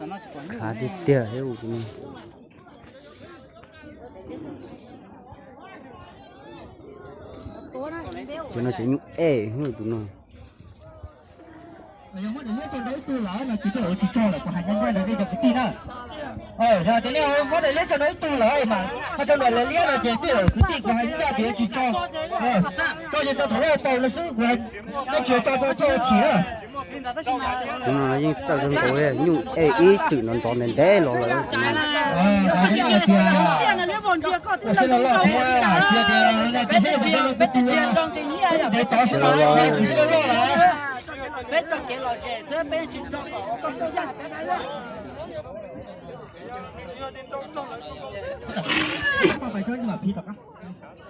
Khav tiag tiag tus no. Tus no ces nyuj ej tus no. Yog muab daim liab tso nrau ib tug lawm no ces tej zaum tsis tsaug lawm, kuv hais ncaj ncaj rau nej cov kwv tij na. Yog tias nej muab daim liab tso nrau ib tug lawm mas ho rau nram lawv liab no ces tej zaum kwv tij kuv hais ncaj tias yuav tsis tsaug. Tso ces tso thaum lawv paus no xwb, kuv hais nej tsis tso rau txoj ua chim na. Tus no yeej txawj kawg nkaus li, nyuj ej ib txwm nrov nrov ntev ntev los lawm. Los los los.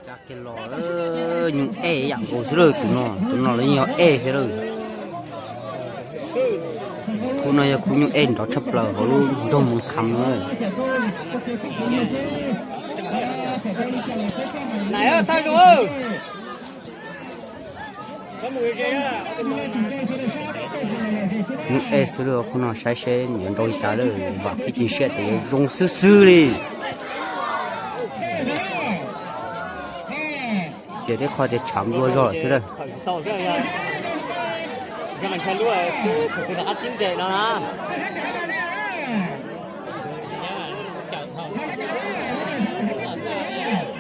Cab kiag los, nyuj ej yam nkaus xwb lawm tus no, tus no los yeej yog ej thiab lawm. Khub no yog khub nyuj ej nrov tshaj plaws hauv lub nroog Moos Kham no. Nyuj ej xwb lawm khub no, saib seb yuav nrau li cas lawm, vam thiab cia siab tias yuav zoo xwb xwb li. Xiam tib qho tias tshav nplua zog xwb lawm.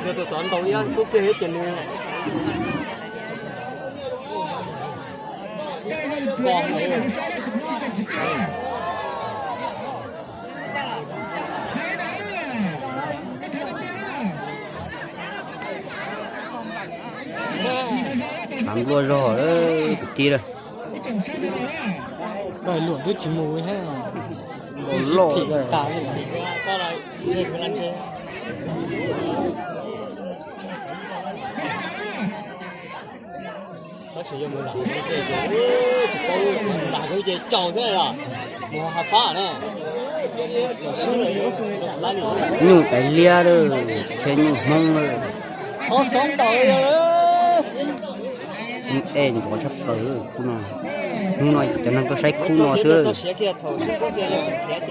Yog tus tod ntaus ib yam ntsub kiag thiab ces nws ko. Tshav nplua zog kwv tij lawm. Koj luam twb tsis mus thiab. Loj tas li. Tab sis yog mus nram ces tsis paub, mus nram ces tsaus xwb os. Mus hav fab na. Nyuj tais liab lawm, thiab nyuj hmoob lawm. Nyuj ej nrov tshaj plaws khub no. Hnub no cov neeg tuaj saib khub no xwb.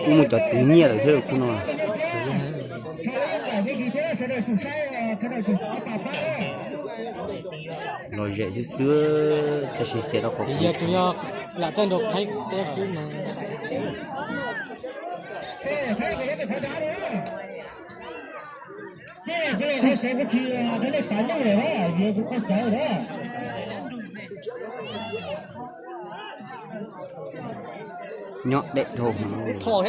Kuj muaj cov twv nyiaj lawm thiab khub no. Lom zem xwb xwb, tab sis xiam rau qhov lam txawj nrau qhaib teb qub no. Nyob deb dhau. Cov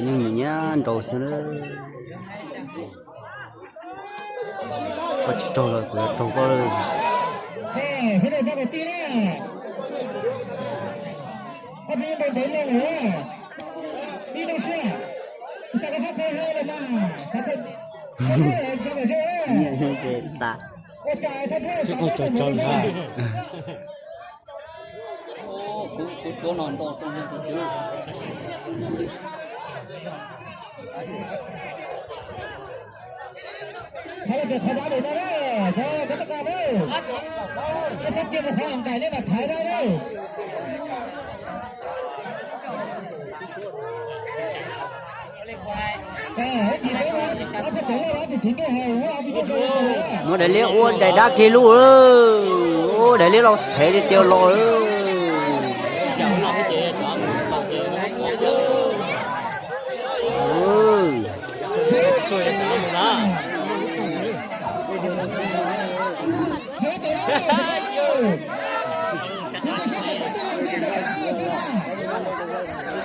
nyuj nyiam nyiam nrau xwb. Koj tsis raug los kuv yuav raug koj lawm. Nyiaj nyob ze tas. Twb qhov tsaus tsaus na. Muab daim liab ua daim dab kiag lub. Daim liab los thev tiag tiag los.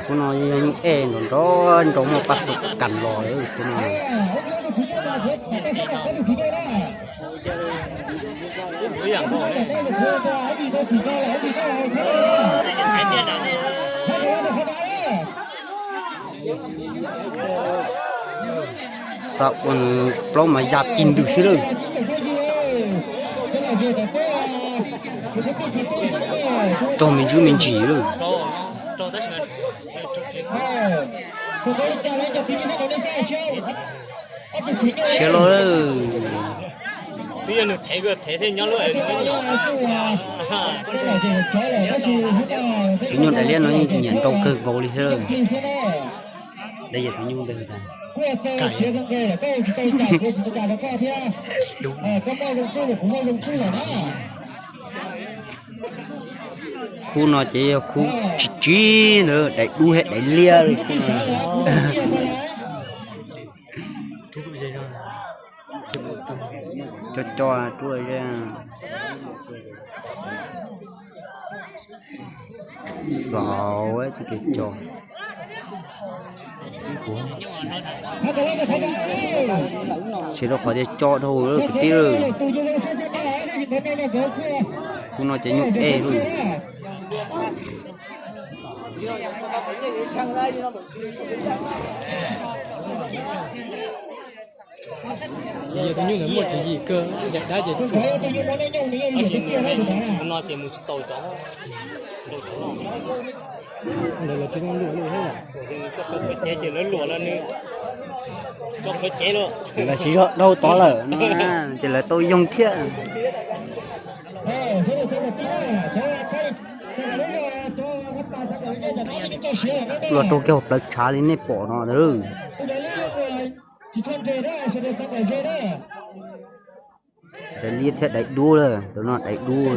Khub no yog nyuj ej nrov nrov nrau muaj paj xu kas los khub no. Xav ua plaub mas ya cig ntws xwb lawm. Raug me ntsis me ntsis lawm. Siab loj lawm. Tus nyuj daim liab no nyiam nrau kawg nkaus li thiab. Dab yog tus nyuj ntawd tas. Khub no ces yog khub tsis tsib ntawd, daim dub thiab daim liab li khub no. Coj coj rub ze. Xaus tsis kev coj. Tsis rau qhov tias coj dhau lawm kwv tij lawm. Khub no ces nyuj ej lawm. Ces yog tus nyuj ntawd muaj tswv yim kawg, daim dab ces no ces mus tsis tau cov ntawd los tsis tau luam li thiab. Cov qhov cev ces lawv luam los nws cov qhov cev los lawv siv zog dhau tod lawm no ces lawv tau yoog thiab. Luag raug kiag hauv plawv tshav li nej pom no. Daim liab thiab daim dub lawm, tus no daim dub.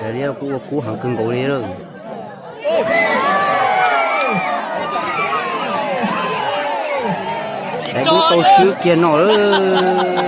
Daim liab kuj ua kub heev kawg nkaus li lawm. Daim dub tau swb kiag no lawm.